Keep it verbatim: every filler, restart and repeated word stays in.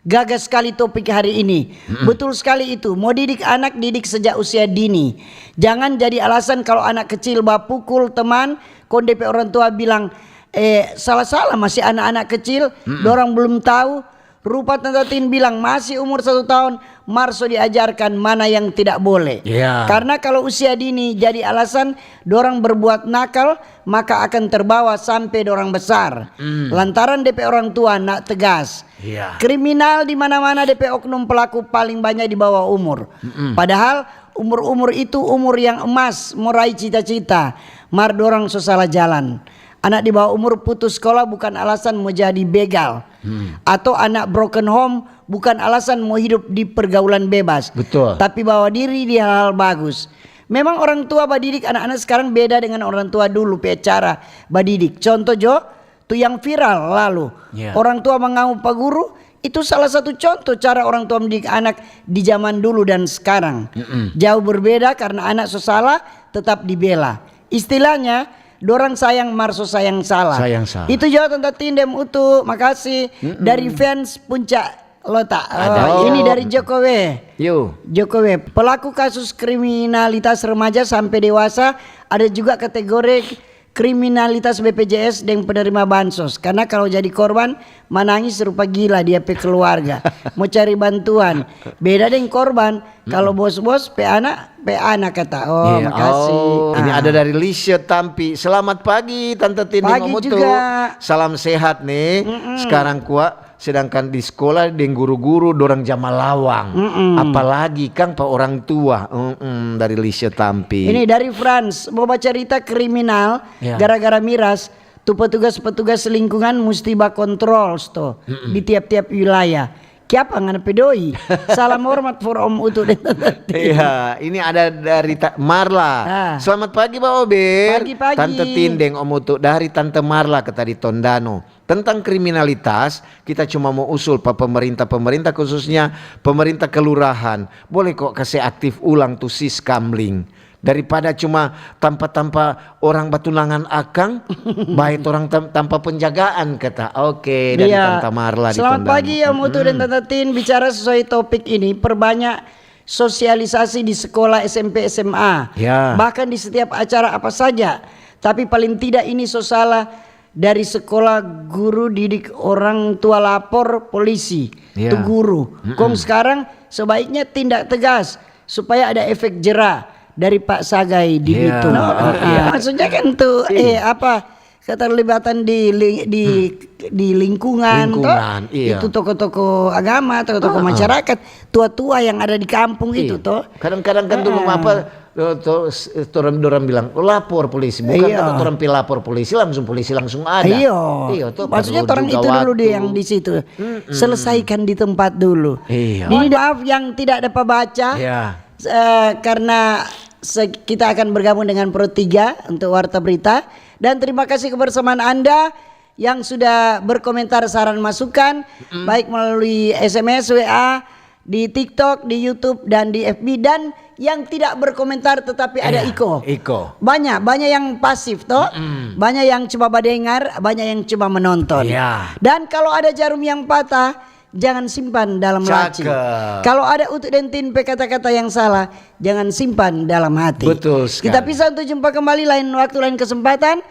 Gaga skali topik hari ini. Betul skali itu. Mo didik anak, didik sejak usia dini. Jangan jadi alasan kalo anak kecil bapukul teman, kong depe orang tua bilang, eh, sala-sala masi anak-anak kecil, dorang belum tau. Rupa Tanta Tin bilang, masi umur satu taon, mar so diajarkan mana yang tidak boleh. Karna kalo usia dini jadi alasan dorang berbuat nakal, maka akan terbawa sampe dorang besar. Lantaran depe orang tua nda tegas. Kriminal di mana-mana depe oknum pelaku paling banya di bawa umur. Padahal umur-umur itu umur yang emas mo rai cita-cita, mar dorang so sala jalan. Anak di bawa umur putus skola bukan alasan mo jadi begal. Atau anak broken home bukan alasan mo hidup di pergaulan bebas. Tapi bawa diri di hal-hal bagus. Memang orang tua badidik anak-anak sekarang beda dengan orang tua dulu pe cara badidik. Contoh jo, tu yang viral lalu. Orang tua mangau pa guru, itu salah satu contoh cara orang tua mendidik anak di zaman dulu dan sekarang. Jauh berbeda karna anak so sala, tetap dibela. Istilahnya, dorang sayang mar so sayang sala. Itu jo Tanta Tin deng Utu, makasih. Dari fans Puncak Lota. Ini dari Jokowe. Jokowe, pelaku kasus kriminalitas remaja sampe dewasa, ada juga kategori kriminalitas B P J S deng penerima bansos. Karna kalo jadi korban, manangis rupa gila dia pe keluarga. Mo cari bantuan. Beda deng korban, kalo bos-bos pe anak, pe anak kata. Oh, makasih. Ini ada dari Lisha Tampi. Selamat pagi, Tanta Tin deng Om Utu. Salam sehat nih. Sekarang kwa, sedangkan di skola deng guru-guru dorang ja malawang. Apalagi kang pa orang tua. Mm-mm, dari Lisha Tampi. Ini dari Frans, mo bacarita kriminal gara-gara miras. Tu petugas-petugas lingkungan musti bakontrol sto di tiap-tiap wilayah. Kiapa ngana pe doi? Salam hormat for Om Utu deng Tanta Tin. Iya, ini ada dari Ta-, Marla. Selamat pagi, Ba Ober. Pagi-pagi. Tanta Tin deng Om Utu dari Tanta Marla kata di Tondano. Tentang kriminalitas, kita cuma mo usul pa pemerintah-pemerintah, khususnya pemerintah kelurahan. Boleh kok kase aktif ulang tu Siskamling. Daripada cuma tampa-tampa orang batunangan akang, bae torang tam-, tampa penjagaan, kata. Oke, dari Tanta Marla di Tondano. Selamat pagi, Om Utu deng Tanta Tin. Bicara sesuai topik ini, perbanyak sosialisasi di sekolah S M P, S M A. Bahkan di setiap acara apa saja. Tapi paling tidak ini so salah dari sekolah guru didik orang tua lapor polisi tu guru. Kong sekarang sebaiknya tindak tegas supaya ada efek jera dari Pak Sagai di Bitung. Maksudnya kan tu, eh, apa, keterlibatan di ling-, di, di lingkungan, toh? Lingkungan, iya. Itu tokoh-tokoh agama, tokoh-tokoh masyarakat, tua-tua yang ada di kampung itu, toh? Kadang-kadang kan tu apa, to, to, s-, torang, dorang bilang, "Oh, lapor polisi." Bukan kata torang pi lapor polisi, langsung polisi langsung ada. Iyo. Iyo, toh, maksudnya torang itu dulu deh yang di situ. Selesaikan di tempat dulu. Iya. Ini maaf yang tidak dapat baca. Eh, karena se-, kita akan bergabung dengan Pro tiga untuk warta berita. Dan terima kasih kebersamaan Anda yang sudah berkomentar, saran, masukan, baik melalui S M S, W A, di TikTok, di YouTube, dan di F B, dan yang tidak berkomentar tetapi ada iko. Banyak, banyak yang pasif, toh. Banyak yang cuma badengar, banyak yang cuma menonton. Dan kalau ada jarum yang patah, jangan simpan dalam laci. Kalau ada Utu deng Tin pe kata-kata yang salah, jangan simpan dalam hati. Betul sekali. Kita pisah untuk jumpa kembali lain waktu, lain kesempatan.